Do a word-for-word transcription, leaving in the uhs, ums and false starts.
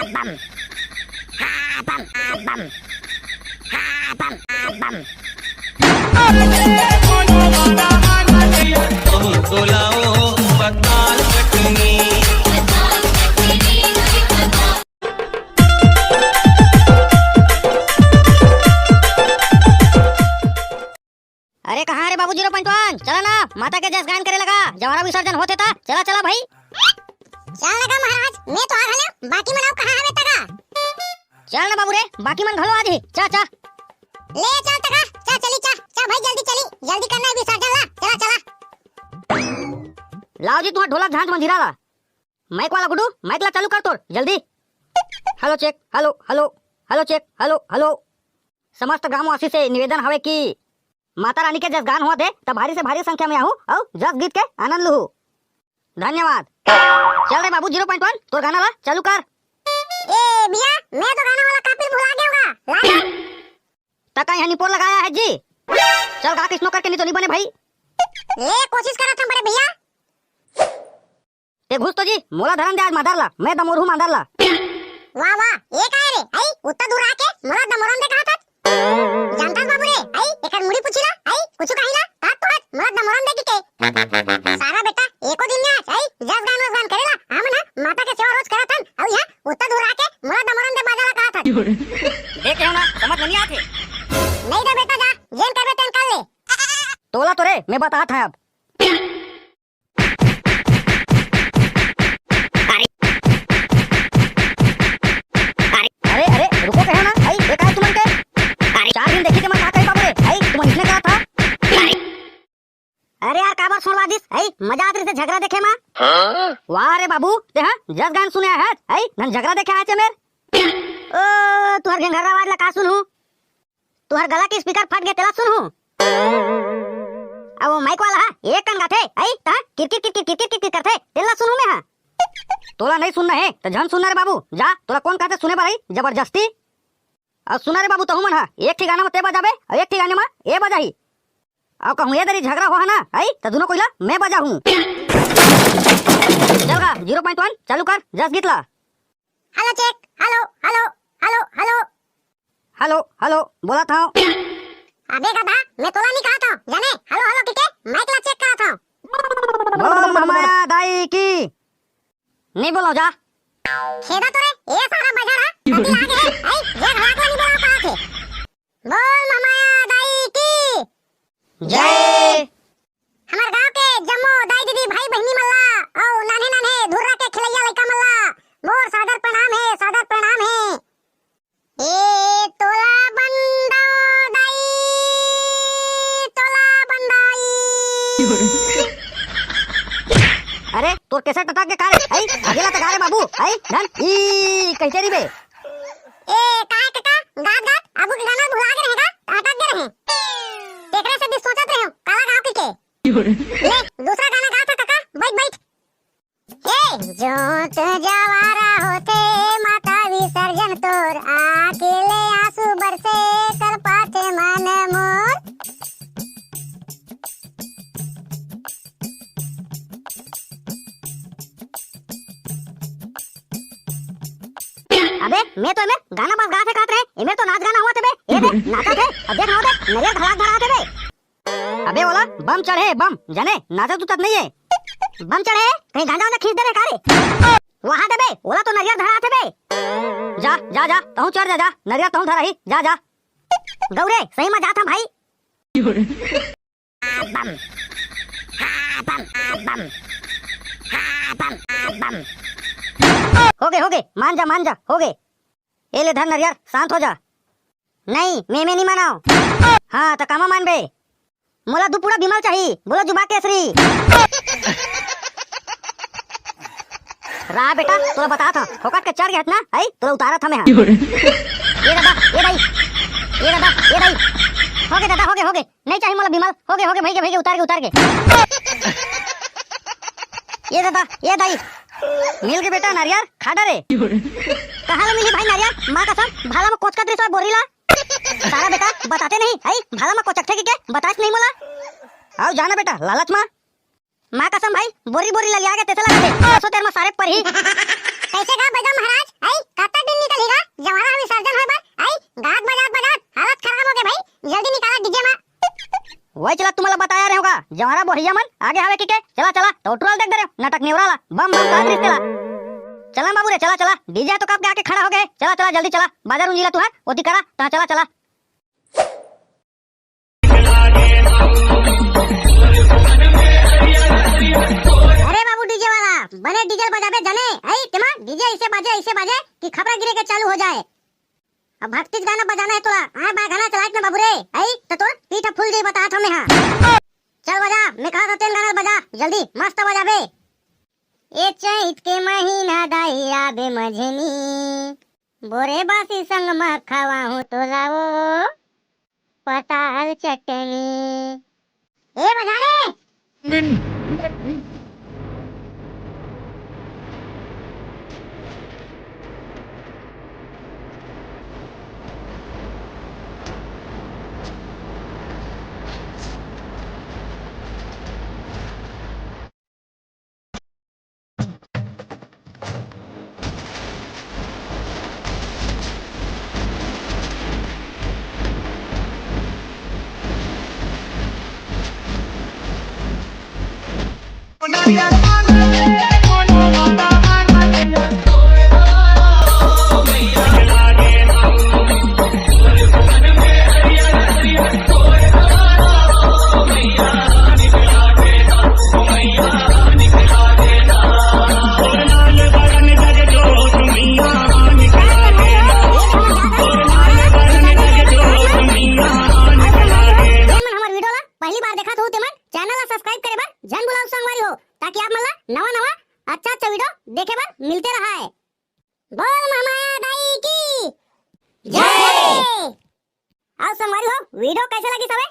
Bomb, हा bomb, हा bomb, हा बम, हा बम। अरे कहाँ रे बाबू जीरो पॉइंट वन, चला ना, माता के जस गायन करे लगा, जवारा विसर्जन होथे ता, चला चला भाई। चल लगा महाराज, मैं तो आ घलो, बाकी मन अउ कहाँ हवे तका? चल ना बाबू रे, बाकी मन घलो आ जही, चा चा। ले चल तका, चा चली चा, चा भाई जल्दी चली, जल्दी करना है विसर्जन ला, चला चला। लाओ जी तुम्हार ढोलक झांझ मंजीरा ला। माइक वाला गुड्डू, माइक ला चालू कर तोर, जल्दी। Hello check, hello, hello, hello check, hello, hello. समस्त ग्रामवासी से निवेदन हवे कि माता रानी के जस गान होवत हे, त भारी से भारी संख्या में आहू अउ जस गीत के आनंद लूहू। धन्यवाद। चल रे बाबू जीरो पॉइंट वन, तोर गाना ला चालू कर। ए भैया, मैं तो गाना वाला कापी भुला गया होगा। ला ना। त का यहाँ निपोर लगाया है जी? चल गा किसनो करके, नहीं तो नहीं बने भाई। ले कोशिश करत हम बड़े भैया। ते घुस तो जी, मोला धरन दे आज मादर ला, मैं दमोरहूँ मादर ला। वाह वाह, ये काय रे? आई उत्ता दूर आके मोला दमोरन दे कहा था। जानता बाबू रे, आई एकर मुड़ी पूछी ला, आई कुछ कही ला, तात तो आज मोला दमोरन दे के। सारा बेटा एको दिन में आज आई जस गान वस गान करेला, हम ना माता के सेवा रोज करत हन, अउ यहाँ उत्ता दूर आके मोला दमोरन दे बाजा ला कहा था। देखे हो ना, समझ नहीं आते। नहीं दे बेटा जा, जेन करबे तेन कर ले। तोला तो रे, मैं बता था अब। अरे, अरे, रुको कहो ना, भाई, ये काय तुमन के? अरे, चार दिन देखी तुमन का कही बाबू रे, भाई, तुमन इसने कहा था? अरे यार, काबर सुनवा दिस, भाई, मजा आत रहिसे झगड़ा देखे मा। हाँ? वाह रे बाबू, ते हाँ, जस गान सुने आए हस, भाई, धन झगड़ा देखे आए छे मेर। ओ, तुहर घेंघर्रा आवाज ला का सुनहूँ? तुहर गला के स्पीकर फट गे, तेला सुनहूँ। अब वो माइक वाला हा, एक कन गाथे, आई, तहा किरकिर किरकिर किरकिर किरकिर करथे, तेला सुनहूँ मैं हा। तोला नहीं सुनना हे, त झन सुनना रे बाबू, जा, तोला कौन कहथे सुने बर आई, जबरदस्ती। अब सुना रे बाबू, तहू मन हा, एक ठी गाना में ते बजाबे, अउ एक ठी गाने में ए बजाही। अब कहूँ ए दरी झगड़ा हो हा ना, आई, त दुनो कोइला मैं बजाहूँ। चल गा, जीरो पॉइंट वन, चालू कर, जस गीत ला। Hello check, hello, hello, hello, hello. Hello, hello, बोलत हव। अबे गधा, मैं तोला नहीं कहत हव, जाने, हेलो, हेलो, किके, माइक ला चेक करत हव। बोल महामाया दाई की। नहीं बोलो जा। खेदा तो रे, ए सारा बजर हा, कति लागे हे, आई, ये घड़ा को नहीं बोला कहा थे। बोल महामाया दाई की। जय। हमर गांव के जम्मो दाई दीदी भाई बहिनी मन ला अउ नान्हे नान्हे धुर्रा के खेलैया लइका मन ला मोर सादर प्रणाम हे, सादर प्रणाम हे। ए तोला बंदाओ दाई, तोला बंदाई। अरे तोर कैसे टटक के का रे? आई अकेला तक आ रे बाबू, आई धन ई कहते रहिबे। ए काय काका, गात गात आगू के गाना भुला गे रहे का? अटक गे रहे। तेकरे से भी सोचत रहे हूँ, काला गाँव की के। ले, दूसरा गाना गात हा काका, बैठ बैठ। ए जोत जवारा होथे माता विसर्जन तोर, आके ले आंसू बरसे कलपाथे मन मोर। अबे, मैं तो एमे गाना बस गात हे कहत रहे, एमे तो नाच गाना होवत हे बे। ए दे, नाचत हे, अब देख ना दे, नरियर घलात धरात हे बे। अबे ओला बम चढ़े, बम, जाने, नाचत उचत नहीं हे। बम चढ़े, कहीं गांजा वांजा खींच दे रे का रे? वहा दे बे, ओला तो नरियर धरात हे बे। जा, जा, जा, तहूँ चढ़ जा, जा, नरियर तहूँ धराही, जा, जा। गौरे, सही में जात हम भाई। बम। हा बम, हा बम। हा बम, हा बम। होगे, होगे, मान जा, मान जा, होगे। ए ले धर नरियर, शांत हो जा। नहीं, मैं, मैं नहीं मानव। हाँ, त कामा मानबे? मोला दू पूड़ा बिमल चाही, बोलो जुबा केसरी। रा बेटा, तोला बतात हंव, फोकट के चढ़ गे हस ना, आई, तोला उतारत हंव मैं हा। ए दादा, ए दाई, ए दादा, ए दाई, होगे दादा, होगे, होगे, नहीं चाही मोला बिमल, होगे, होगे, भइगे, भइगे, उतार गे, उतार गे। ए दादा, ए दाई, मिल गे बेटा नरियर, खा डरे। कहाँ ले मिली भाई नरियर, माँ कसम, भाला में कोचकत रहिस बोरी ला। सारा बेटा, बताते नहीं, आई, भाला में कोचकथे कहिके, बताइस नहीं मोला। आओ जाना बेटा, लालच मा। माँ कसम भाई, बोरी बोरी ललिया गे तइसे लगथे। असो तेर मा सारे परही। कइसे गा बजा महाराज? आई, कतक चला, तुमला बताया रहे होगा, जवारा बोहिया मन आगे हावे कि के। चला, चला, तो टुरल देख दे रहे हो, नाटक नेवरा ला, बम बम काट रिश्ते ला। चला बाबू रे, चला, चला, डीजे तो कब के आके खड़ा हो गए। चला, चला, जल्दी चला, बाजार उंजीला तुहार ओती करा, ता चला, चला। अरे बाबू डीजे वाला, बने डीजे बजाबे जाने, आई तेमा डीजे ऐसे बाजे, ऐसे बाजे कि खपरा गिरे के चालू हो जाए। अब भक्ति गाना बजाना है तोला, आए बा गाना चलाइत ना बाबू रे, आई तो तोर पीठ फूल जाई, बता था मैं, हाँ। चल बजा, मैं कहा था तेन गाना बजा, जल्दी मस्त बजाबे। ए चैत के महीना दाई आबे मझनी, बोरे बासी संग म खवाहूं तोला वो पताल चटनी। ए बजा रे। हमर वीडियो ला पहली बार देखत हो तेमन चैनल ला सब्सक्राइब करे बर झन भुलाओ संगवारी हो, ताकि आप मन ला नवा नवा अच्छा अच्छा वीडियो देखे बर मिलते रहे। बोल महामाया दाई की जय। आओ संगवारी हो, वीडियो कैसे लगी सब?